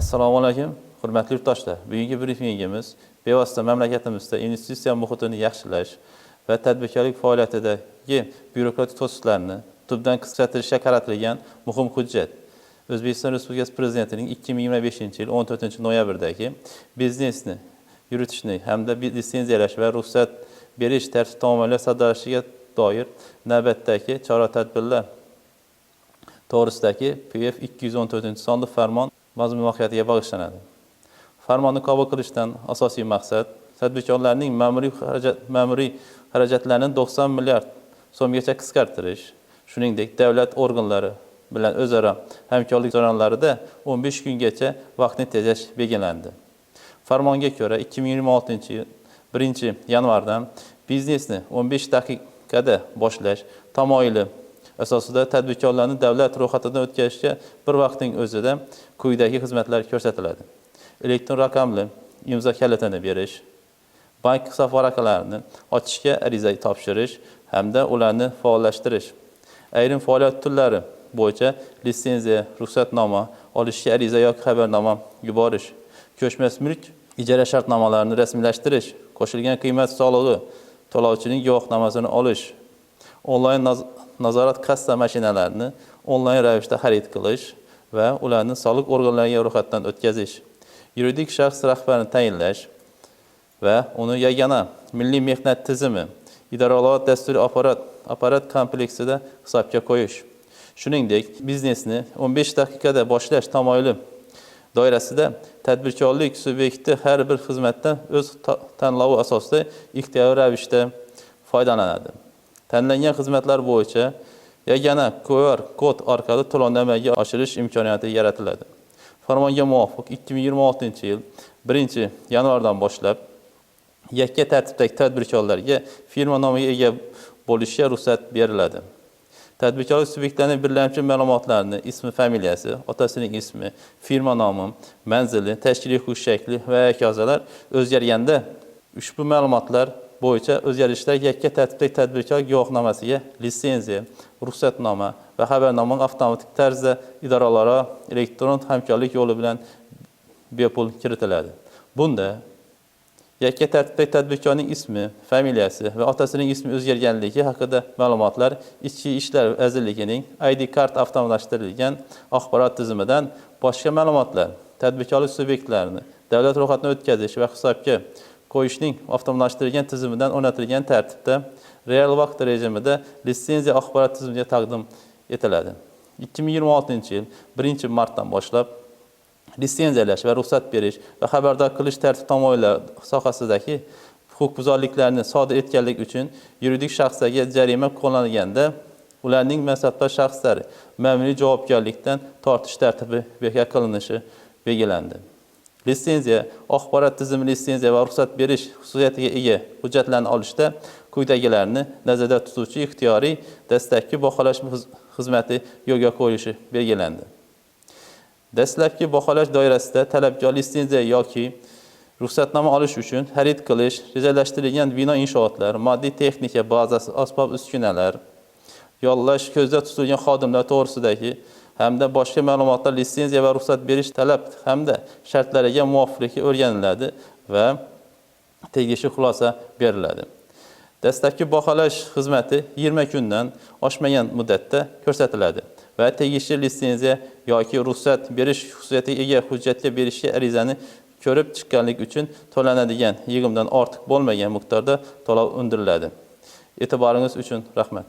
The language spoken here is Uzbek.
Assalomu alaykum, hurmatli yurtdoshlar. Bugungi brifingimiz bevosita mamlakatimizda investitsiya muhitini yaxshilash va tadbirkorlik faoliyatidagi byurokratik to'siqlarni tubdan qisqartirishga qaratilgan muhim hujjat. O'zbekiston Respublikasi Prezidentining 2025-yil 14-noyabrdagi biznesni yuritishni hamda litsenziyalash va ruxsat berish tartib-taomillari soddalashishiga doir navbatdagi chora-tadbirlar to'g'risidagi PF 214-sonli farmon mazmun mohiyatiga bag'ishlanadi. Farmonni qabul qilishdan asosiy maqsad tadbirkorlarning ma'muriy xarajatlarini 90 milliard so'mgacha qisqartirish, shuningdek, davlat organlari bilan o'zaro hamkorlik jarayonlarida 15 kungacha vaqtni tejash belgilandi. Farmonga ko'ra, 2026-yil 1-yanvardan biznesni 15 daqiqada boshlash tamoyili asosida tadbirkorlarni davlat ro'yxatidan o'tkazishga bir vaqtning o'zida quyidagi xizmatlar ko'rsatiladi: elektron raqamli imzo kalitini berish, bank hisob varaqalarini ochishga ariza topshirish hamda ularni faollashtirish, ayrim faoliyat turlari bo'yicha litsenziya, ruxsatnoma olishga ariza yoki xabarnoma yuborish, ko'chmas mulk ijara shartnomalarini rasmiylashtirish, qo'shilgan qiymat solig'i to'lovchining guvohnomasini olish, onlayn nazorat kassa mashinalarini onlayn ravishda xarid qilish va ularni soliq organlariga ro'yxatdan o'tkazish, yuridik shaxs rahbarini tayinlash va uni yagona milliy mehnat tizimi idoralar dasturiy apparat kompleksida hisobga qo'yish. Shuningdek, biznesni 15 daqiqada boshlash tamoyili doirasida tadbirkorlik subyekti har bir xizmatdan o'z tanlovi asosida ixtiyoriy ravishda foydalanadi. Tanlangan xizmatlar bo'yicha yagona QR kod orqali to'lovni amalga oshirish imkoniyati yaratiladi. Farmonga muvofiq, 2026-yil 1-yanvardan boshlab yakka tartibdagi tadbirkorlarga firma nomiga ega bo'lishga ruxsat beriladi. Tadbirkorlik subyektlarining birlamchi ma'lumotlarini ismi, familiyasi, otasining ismi, firma nomi, manzili, tashkiliy huquq shakli va hokazolar o'zgarganda ushbu ma'lumotlar bo'yicha o'zgarishlar yakka tartibdagi tadbirkor guvohnomasiga litsenziya, ruxsatnoma va xabarnoma avtomatik tarzda idoralararo elektron hamkorlik yo'li bilan bepul kiritiladi. Bunda yakka tartibdagi tadbirkorning ismi, familiyasi va otasining ismi o'zgarganligi haqida ma'lumotlar Ichki ishlar vazirligining ID kart avtomatlashtirilgan axborot tizimidan, boshqa ma'lumotlar tadbirkorlik subyektlarini davlat ro'yxatidan o'tkazish va hisobga qo'yishning avtomatlashtirilgan tizimidan o'rnatilgan tartibda real vaqt rejimida litsenziya axborot tizimiga taqdim etiladi. 2026-yil 1-martdan boshlab litsenziyalash va ruxsat berish va xabardor qilish tartib tamoyillari sohasidagi huquqbuzarliklarni sodir etganlik uchun yuridik shaxslarga jarima qo'llanilganda ularning mansabdor shaxslari ma'muriy javobgarlikdan tortish tartibi bekor qilinishi belgilandi. Litsenziya axborot tizimi litsenziya va ruxsat berish xususiyatiga ega hujjatlarni olishda quyidagilarni nazarda tutuvchi ixtiyoriy dastlabki baholash xizmati yo'lga qo'yilishi belgilandi. Dastlabki baholash doirasida talabgor litsenziya yoki ruxsatnoma olish uchun xarid qilish rejalashtirilgan bino inshootlar, moddiy texnika bazasi, asbob uskunalar, yollash ko'zda tutilgan xodimlar to'g'risidagi hamda boshqa ma'lumotlar litsenziya va ruxsat berish talab hamda shartlariga muvofiqligi o'rganiladi va tegishli xulosa beriladi. Dastlabki baholash xizmati 20 kundan oshmagan muddatda ko'rsatiladi va tegishli litsenziya yoki ruxsat berish xususiyatiga ega hujjatga berishga arizani ko'rib chiqqanlik uchun to'lanadigan yig'imdan ortiq bo'lmagan miqdorda to'lov undiriladi. E'tiboringiz uchun rahmat.